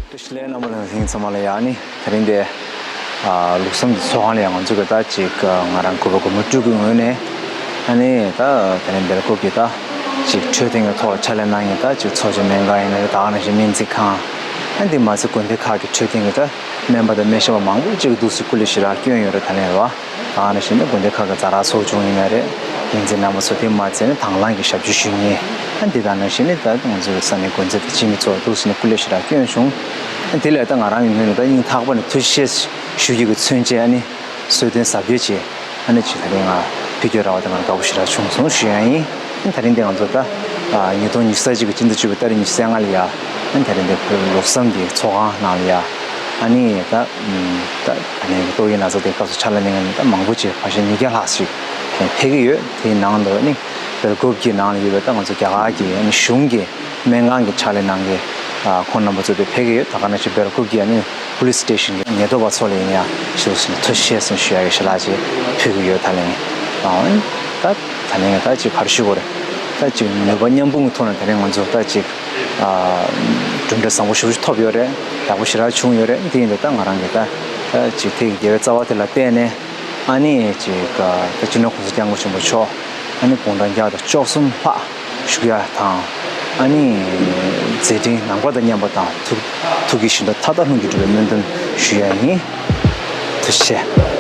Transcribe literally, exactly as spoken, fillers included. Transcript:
བཀྲ་ཤིས་བདེ་ལེགས། རྣམ་པ་ལྷན་རྒྱས་ཚང་མ་ལ་ཡ། ཨ་ནི་དེ་རིང་འདི་ཨ་ལུགས་བསམ་གྱི་ཚོགས་ཁང་ལ་ཡང་ང་ཚོ་གི་ད་ཅིག་ང་རང་གུས་པ་གུས་མོ་སྤྲུལ་སྐུའི་ངོས་ནས། ཨ་ནི་ད་དེ་རིང་སྦེལ་ཀོབ་ཀྱི་ད་ཅིག་འཕྲོད་བསྟེན་གྱི་ཐོག་ལ་ཕྱག་ལས་གནང་མཁན་ད་ཅིག་འཚོ་བྱེད་སྨན་ཁང་ཡིན་ན་རེད། ད་ག་ནང་བཞིན་སྨན་རྩིས་ཁང་། ཨ་ནི་དེ་མ་ཚད་དགོན་སྡེ་ཁག་གི་འཕྲོད་བསྟེན་གྱི་ད་སྨན་པ་དང་སྨན་ཞབས་པ་མང་པོ་ཅིག་གིས་འདུག་སེ་སྐུ་ལས་ཞེ་དྲག་བསྐྱོན་ཡོད་རེད། ད་ལན་རེད་བ། ད་ག་ནང་བཞིན་ནི་དགོན་སྡེ་ཁག་གི་ཛ་དྲག་ཚོགས་ཆུང་ཡིན་ན་རེད། འགན་འཛིན་རྣམ་པ་ཚོ། དེ་མ་ཚད་ནི་དང་བླངས་ཀྱི་ཞབས་ཞུ་ཞུ་མཁན། ཨ་འདི་དང་ནང་བཞིན་ནི་ད་ང་ཚོའི་ས་གནས་དགོན་སྡེ་དང་སྤྱི་མི་ཚོ་འདུག་སེ་ནི་སྐུ་ལས་ཞེ་དྲག་བསྐྱོན་བྱུང་། ཨ་དེ་ལས་ད་ང་རང་གི་ངོས་ནས་ད་སྙིང་ཐག་པ་ནས་ཐུགས་རྗེ་ཆེ་ཞུ་རྒྱུ་གི་མཚོན་བྱེད། ཨ་ནི་གསོལ་སྟོན་གཟབ་རྒྱས་ཅིག་ཨ་ནི་ཅིག་ད་རིང་ང་ཕེབས་རྒྱུ་རག་པ་དེ་ང་དགའ་པོ་ཞེ་དྲག་བྱུང་སོང་ཞུ་ཡ་ཡིན། ཨ་ད་རིང་འདི་ང་ཚོ་ད་ཨ་ཉིས་སྟོང་ཉི་ཤུ་རྩ་གཅིག་གི་སྤྱི་ཟླ་བཅུ་པའི་ཏ་རིག་ཉི་ཤུ་རྩ་ལྔ་ལ་ཡ། ཨ་ད་རིང་འདི་བོད་ལུགས་བསམ་གྱི་ཚོགས་ཁང་ནང་ལ་ཡ། ཨ་ནི་ད་ད་ད་ནི་ཏོག་དབྱིབས་ན་ཚ་དེ་སྐབས་སུ་ཕྱག་ལས་གནང་མཁན་ད་མང་པོ་ཅིག་ཕལ་ཆེར་ཉིས་བརྒྱ་ལྷག་ཅིག་ཕེབས་ཀྱི་ཡོད། དེའི་ནང་དུ་ནི་སྦེལ་ཀོབ་ཀྱི་ནང་ལ་ཡོད་པའི་ད་ང་ཚོ་རྒྱ་གར་གྱི་ཨ་ནི་གཞུང་གི་སྨན་ཁང་གི་ཕྱག་ལས་གནང་མཁན་ཨ་ཁོང་རྣམ་པ་ཚོ་དེ་ཕེབས་ཀྱི་ཡོད། ད་ག་ནང་བཞིན་སྦེལ་ཀོབ་ཀྱི་ཨ་ནི་པུ་ལིས་སི་ཊེ་ཤན་གྱི་ཉེན་རྟོག་པ་ཚོ་ལ་ཡིན་ཡང་ཞུ་ཞུ་ཐུགས་རྗེ་ཆེ་ཟེར་ཞུ་ཡ་གི་ཞལ་ལག་ཅིག་ཕུལ་གྱི་ཡོད། ད་ལན་ཨ་ད་ད་ལན་ད་ཅིག་ག་རེ་ཞུ་དགོས་རེད། ད་ཅིག་ནུས་པ་མཉམ་སྤུངས་ཀྱི་ཐོག་ནས་ད་ལན་ང་ཚོ་ད་ཅིག་ཨ་གྲུབ་འབྲས་བཟང་པོ་ཞེ་པོ་ཅིག་ཐོབ་ཡོད་རེད། ཡག་པོ་ཞེ་དྲག་བྱུང་ཡོད་རེད། དེ་ཡིན་དུས་ད་ང་རང་གིས་ད་ད་ཅིག་དེ་གི་དགེ་བའི་རྩ་བ་དེ་ལ་བརྟེན་ནས་ཨ་ནི་ཅིག་ད་སྤྱི་ནོར་༸གོང་ས་༸སྐྱབས་མགོན་ཆེན་པོ་མཆོག་ཨ་ནི་དགུང་གྲངས་བརྒྱ་དང་བཅུ་གསུམ་ལྷག་བཞུགས་ཡ་དང་། ཨ་ནི་མཛད་འཕྲིན་ནམ་མཁའ་དང་མཉམ་པ་དང་། ཐུགས་ཐུགས་ཀྱི་བཞེད་དོན་མཐའ་དག་ལྷུན་གྱིས་གྲུབ་པའི་སྨོན་འདུན་ཞུ་ཡ་ཡིན། ཐུགས་རྗེ་ཆེ།